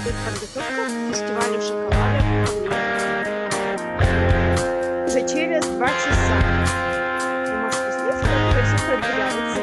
Идет подготовка к фестивалю шоколада в Калуге. Уже через 2 часа. Вы можете смотреть, как это все продвигается.